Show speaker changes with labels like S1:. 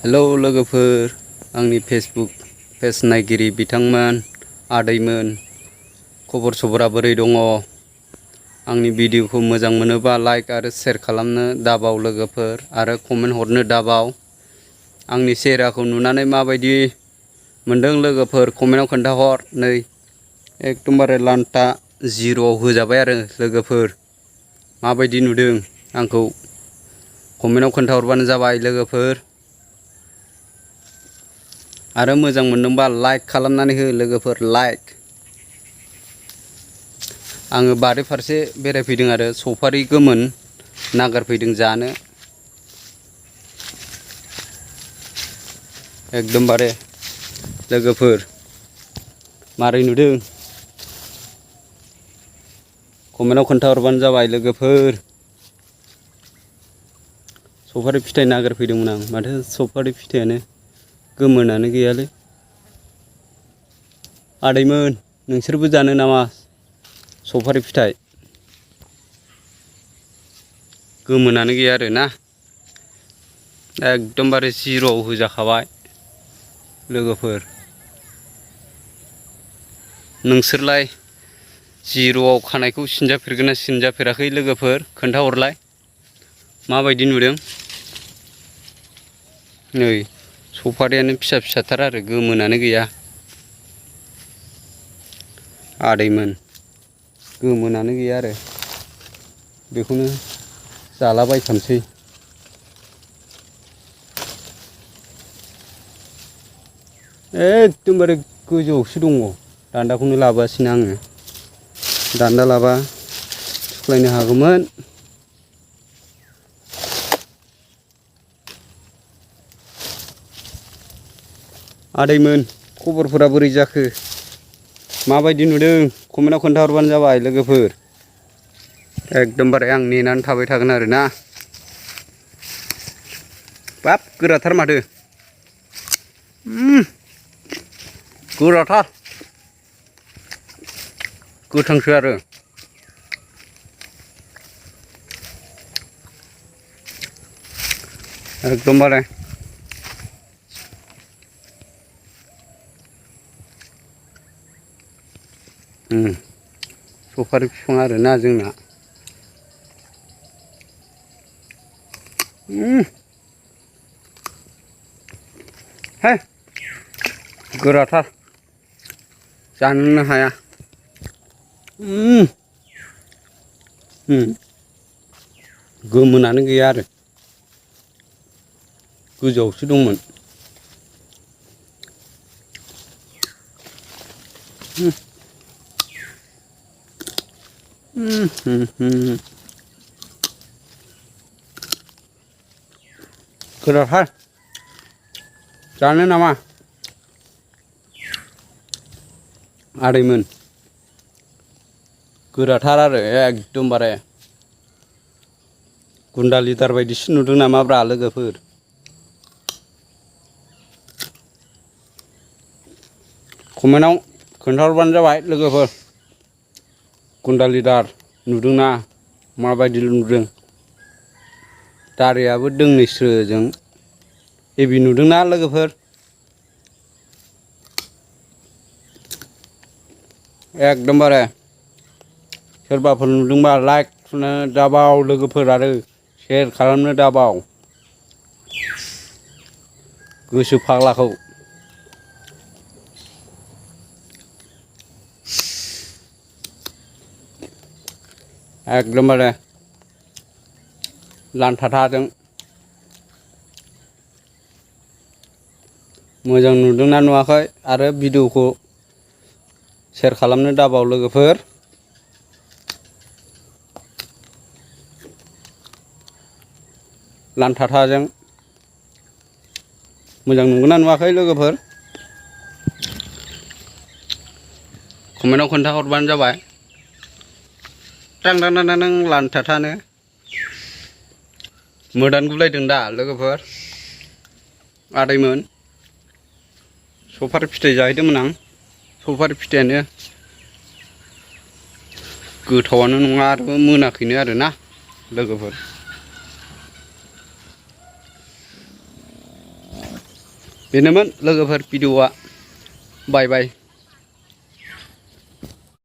S1: Hello लोगोफोर, आंनि Facebook page नायगिरि बिथांमोन, आदैमोन, खबर सबरा बोरै दङ? आंनि भिडिअखौ मोजां मोनोबा लाइक आरो शेयार खालामनो दाबाव लोगोफोर, आरो कमेन्ट हरनो दाबाव। आंनि चेहराखौ नुनानै माबायदि मोनदों लोगोफोर कमेन्टआव खोन्थाहर। नै एकदमबारे लान्टा जिर'आव होजाबाय आरो लोगोफोर। माबायदि नुदों आंखौ कमेन्टआव खोन्थाहरबानो जाबाय लोगोफोर। आरो मोजां मोनदोंबा लाइक खालामनानै हो लोगोफोर, लाइक। आङो बारि फारसे बेरायफैदों आरो सफारि गोमोन नागिरफैदों जानो। एकदमबारे लोगोफोर मारै नुदों कमेन्टआव खोन्थाहरबानो जाबाय लोगोफोर। सफारि फिथाइ नागिरफैदोंमोन आं, माथो सफारि फिथाइयानो गोमोनानो गैयालै। आदैमोन, नोंसोरबो जानो नामा सफारि फिथाइ? गोमोनानो गैया आरो ना, एकदमबारे जिर'आव होजाखाबाय लोगोफोर। नोंसोरलाय जिर'आव खानायखौ सिनजाफेरगोन ना सिनजाफेराखै लोगोफोर? खोन्थाहरलाय माबायदि नुदों। नै सफारियानो फिसा फिसाथार आरो गोमोनानो गैया। आदैमोन, गोमोनानो गैया आरो बेखौनो जालाबायथामसै। एकदमबारे गोजौआवसो दङ, दान्दाखौनो लाबोआसैना आङो। दान्दा लाबा सुख्लायनो हागौमोन। आदैमोन, खबरफोरा बोरै जाखो? माबायदि नुदों कमेन्टआव खोन्थाहरबानो जाबाय लोगोफोर। एकदमबारे आं नेनानै थाबाय थागोन आरो ना। बाब गोराथार माथो, गोराथार, गोथांसो आरो। एकदमबारे सफारि बिफां आरोना जोंना। हे गोराथार, जानोनो हाया। गोमोनानो गैया आरो गोजौआवसो दंमोन। गोराथार, जानो नामा आदैमोन? गोराथार आरो एकदमबारे गुन्दा लिदार बायदिसो नुदों नामाब्रा लोगोफोर? कमेन्टआव खोन्थाहरबानो जाबाय लोगोफोर। गुन्दा लिदार नुदोंना माबायदि नुदों? दारियाबो दोंनैस्रोजों हेभि नुदोंना लोगोफोर? एकदमबारे सोरबाफोर नुदोंबा लाइक थुनो दाबाव लोगोफोर, आरो शेयार खालामनो दाबाव गोसो फाग्लाखौ। एकदमबारे लान्थाथाजों मोजां नुदोंना नुवाखै? आरो भिडिअखौ शेयार खालामनो दाबाव लोगोफोर। लान्थाथाजों मोजां नुगोना नुवाखै लोगोफोर? कमेन्टआव खोन्थाहरबानो जाबाय। टां लान्थाथानो मोदान गुलायदों दा लोगोफोर? आदैमोन, सफारि फिथाइ जाहैदोंमोन आं। सफारि फिथाइयानो गोथावानो नङा आरो मोनाखैनो आरोना लोगोफोर। बेनोमोन लोगोफोर भिडिअ'आ बाय बाय।